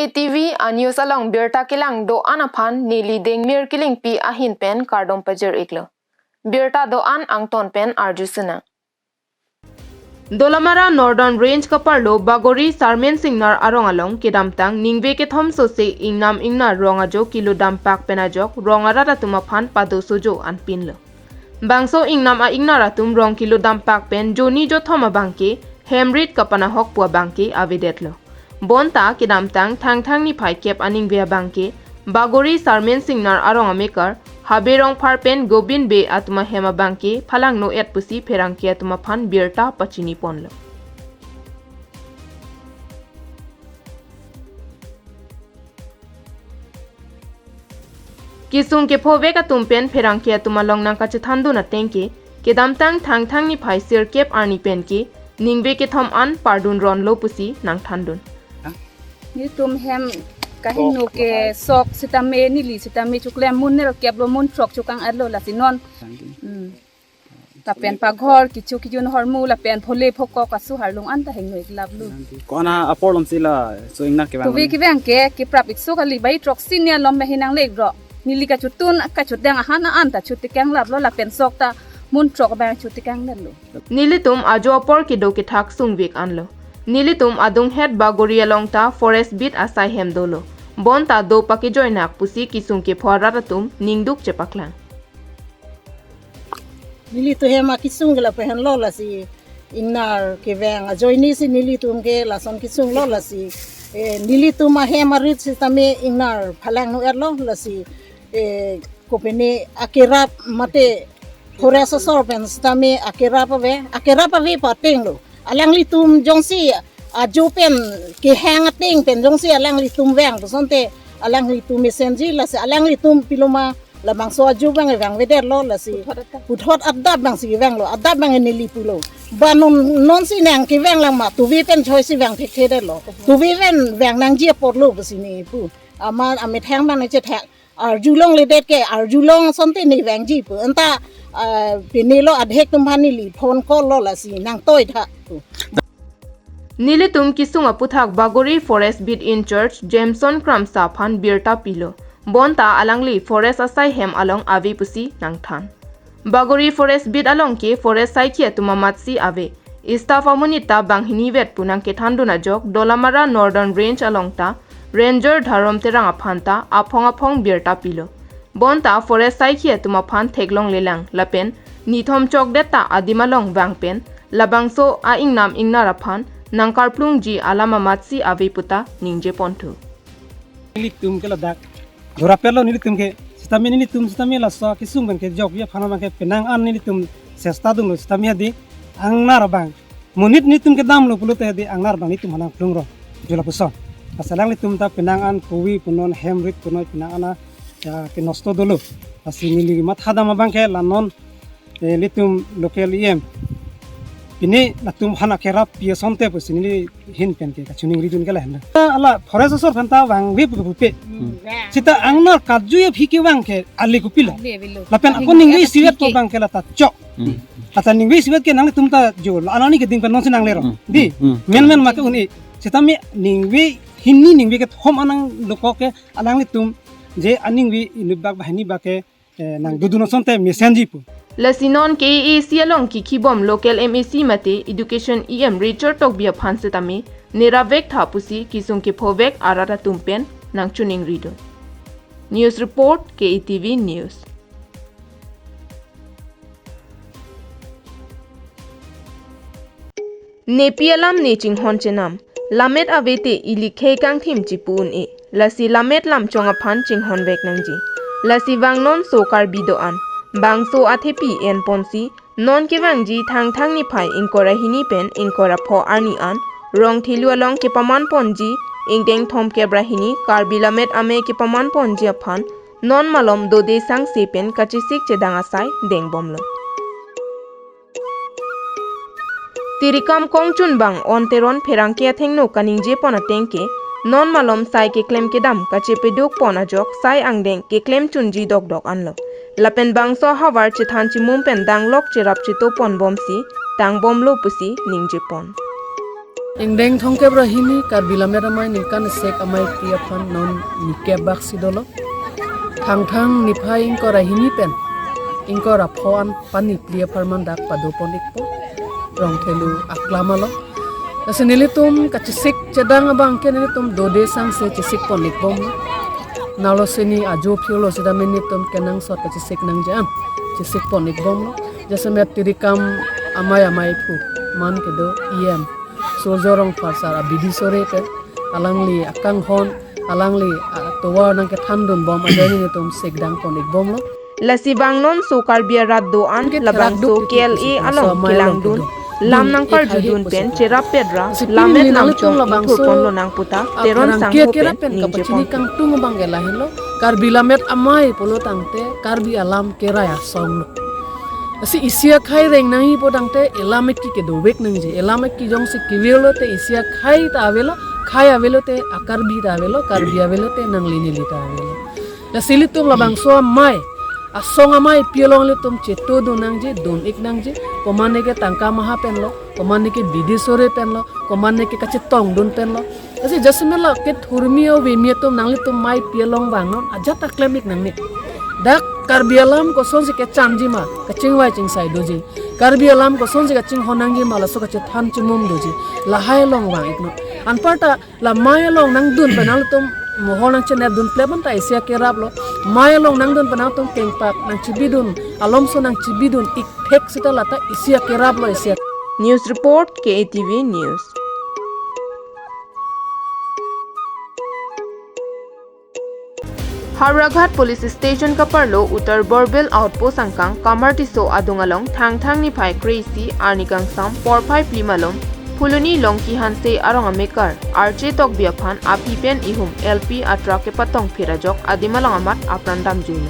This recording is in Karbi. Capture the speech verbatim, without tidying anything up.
T V a news along birta kelang do-an aphan neli Dengmir Killingpi ahin pen kardom pajir-iklo. Birta do-an angton pen arju sinang. Dolamara Northern Range kaparlo Bagori Sarmen Singnar arong along kedamtang ningve kethom sose ingnam ingnar rong ajo kilo dampak pen ajok rong arat atum aphan pado sojo anpinlo. Bangso ingnam a ingnar atum rong kilo dampak pen joni jothom abangke hemrit kapanahok pu abangke avedetlo. Bonta kedamtang Thangthang niphai kep aningve abangke Bagori Sarmen Singnar arong amekar Habe Rongphar pen Gobin Bey atum ahem abangke phalangno-et pusi pherangke atum aphan birta pachiniponlo. Kesung kephovek atum pen pherangke atum along nangkachethandun atengke, kedamtang Thangthang niphai sirkep arni penke ningve kethom an pardun ronlo pusi nangthandun. Nelitum hem kahingno kesok sitame neli sitame choklem mun nerkep lo, mun throk chokang-etlo lasi non. Hmm. Lapen paghor kecho kejun ahormu lapen phole phokok asu harlung anta hingno-ik laplo. Ko-an apor lom si laso ingnar kevang? Tuve kevang ke keprap-ikso kali, bai throksi ni alom bahi nanglek ro. Neli kachotun kachotdang ahan an ta chotekang laplo lapen sok ta mun throk abang chotekang laplo. Nelitum ajo apor kedo kethak sungvek anlo. Nelitum adunghet Bagori along ta forest beat asai hem dolo. Bonta do pakejoinak pusi kesung kepho arat atum ningduk chepaklang. Nelitum hem akesung ke lapu henlo lasi ingnar kevang ajoine si nelitum ke lason kesung lo lasi, eh, nelitum ahem arit sitame ingnar phalangno-etlo lasi, eh, kopine akerap mate forest asor pen sitame akerap ave, akerap ave pu atenglo. Alanglitum jongsi ajo pen kehang ateng pen jongsi alanglitum vang pu asonte alanglitum mesenji lasi alanglitum piloma labangso ajo abang vangvedetlo lasi puthot adap abang si vanglo, adap abang neli pulo. Ba non, non si nang kevang lang ma tuve pen choi si vang thekthedetlo. Tuve pen vang nangji apotlo pusi ne pu. Amat amethang abang ne chethak arjulongledet ke arjulong asonte ne vangji pu. Anta, ah, pinelo adhek atum aphan neli phone call lo lasi nangtoi tha pu. Nelitum kesung aputhak Bagori Forest Beat in-charge Jameson Kramsa aphan birta pilo. Bonta alangli forest asai hem along ave pusi nangthan. Bagori Forest Beat along ke forest saikhi atum amatsi ave. Staff amonit ta banghinivet pu nangkethandun ajok Dolamara Northern Range along ta Ranger Dharom Terang aphan ta aphong aphong birta pilo. Bonta forest saikhi atum aphan theklonglelang lapen nithom chokdet ta adim along vang pen labangso a-ingnam ingnar aphan nangkarplungji alam amatsi ave puta ningjeponthu. Nelitum ke ladak dorapetlo nelitum ke, sitame nelitum sitame laso kesung pen kejokji aphan abang ke penang an nelitum sesta dunlo sitame hadi angnar abang monit nelitum kedamlo pulote hadi angnar abang nelitum aphan nangplung ro. Jo lapuson. Lasi alanglitum ta penang an kovi punon hemrit punon penang an a, ya, kenosto dolo. Lasi neli mathadam abang ke la non, eh, nelitum local E M pine latum aphan akerap pi asonte pusi neli ahin pen ke kachiningridun ke lahenlo. Ala forest asor aphan ta vangve pu pupe. Hmm. Sita angnar karju aphi kevang ke ale kopilo. Ale avelo. Lapen ako ningve isivet ko abang ke la ta chok. Hmm. Ata ningve isivet ke nangtum ta jo la anani keding pen non si nanglero. Hmm. Di. Hmm. Men men make un-e. Sitame ningve hini ningve kethom anang loko ke alanglitum je aningve inut bak banghini bak ke, eh, nangdodun asonte mesenji pu. Lasi non K A A C along kikhibom local M A C mate Education E M Richard Tokbi aphan sitame nerapvek tha pusi kesung kephovek arat atum pen nangchiningridun. News report, K A T V News. Nepi alam ne chinghon chenam. Lammet avete ili khei kangthim chipu un-e. Lasi lammet lamchong aphan chinghonvek nangji. Lasi vangnon so Karbi do-an. Bangso athepi enponsi non kevangji Thangthang niphai ingkoi ra hini pen ingkoi ra pho arni an Rongthelu along kepamanponji ingdeng thomkep ra hini Karbi Lammet Amei kepamanponji aphan non malom dode sangse pen kachesik chedang asai dengbomlo. Tirikam kongchunbang On Teron pherangke athengno kaningjepon atengke, non malom sai keklem kedam kachepadukpon ajok sai angdeng keklemchunji dokdok anlo. Lapen bangso ahavar chethan chimum pen danglok cherap chetoponbomsi tangbomlo pusi ningjepon. Ingdeng thomkep ra hini Karbi Lammet Amei ningkan sek amei pi aphan non nikep bak si dolo. Thangthang niphai ingkoi ra hini pen ingkoi ra pho an pani phli apharman dak padopon ikpo. Rongthelu aklam along. Lasi nelitum kachesik chedang abang ke nelitum dode sangse chesik pon ikbomlo. Nalo sini ajo phirlo sita nelitum kenangsot kachesik nangji an chesik pon ikbomlo. Jasemet tirikam amei amei phu man kedo E M Surjya Rongphar sar abidi sore pen alangli akanghon, alangli atovar nangkethandun bom ajoine nelitum sikdang pon ikbomlo. Lasi bang non so Karbi arat do-an, labangso K L A along kelangdun, lam nangparjudun pen cherap pedra, lamet lamchong ingthur ponlonang puta Teron Sangho pen ningje pon. Kangtung abang ke lahenlo, Karbi Lammet Amei pulo tangte Karbi alam kerai asong lo. Lasi isi akhei reng nangji pu tangte elam eki kedovek nangji. Elam eki jongsi kevir lote isi akhei ta avelo, khei avelo te a-Karbi ta avelo, Karbi avelo te nangli neli ta avelo. Lasi ilitum labangso amei, asong amei pi along ilitum chetodun nangji, dun ik nangji, komatne ke tangka maha penlo, komatne ke bidi sore penlo, komatne ke kachetongdun penlo. Lasi jasemet la kethurmi avemi atum nanglitum amei pi along vangnon ajat ta klem ik nangne. Dak Karbi alam kosonsi kechanji ma, kachingvai chingsai doji. Karbi alam kosonsi kachinghon nangji ma, laso kachethan chimum doji. Lahai along vang iknon. Anparta la amei along nangdun pen nanglitum mohor nangchenep dun plep anta isi akerap lo. Amei along nangdun pen nangtum kengpak nangchibidun, alomso nangchibidun ik thek sita lata isi akerap lo isi ak- News report, K A T V News. Howraghat Police Station kaparlo Uttar Borbil Outpost angkang Kamar Tisso adung along Thangthang niphai kre-isi arni kangsam porphai phli malom Phuloni Longki Hanse arong amekar Arche Tokbi aphan aphi pen ihum L P a-truck kepatong phir ajok adim along amat apran damjuilo.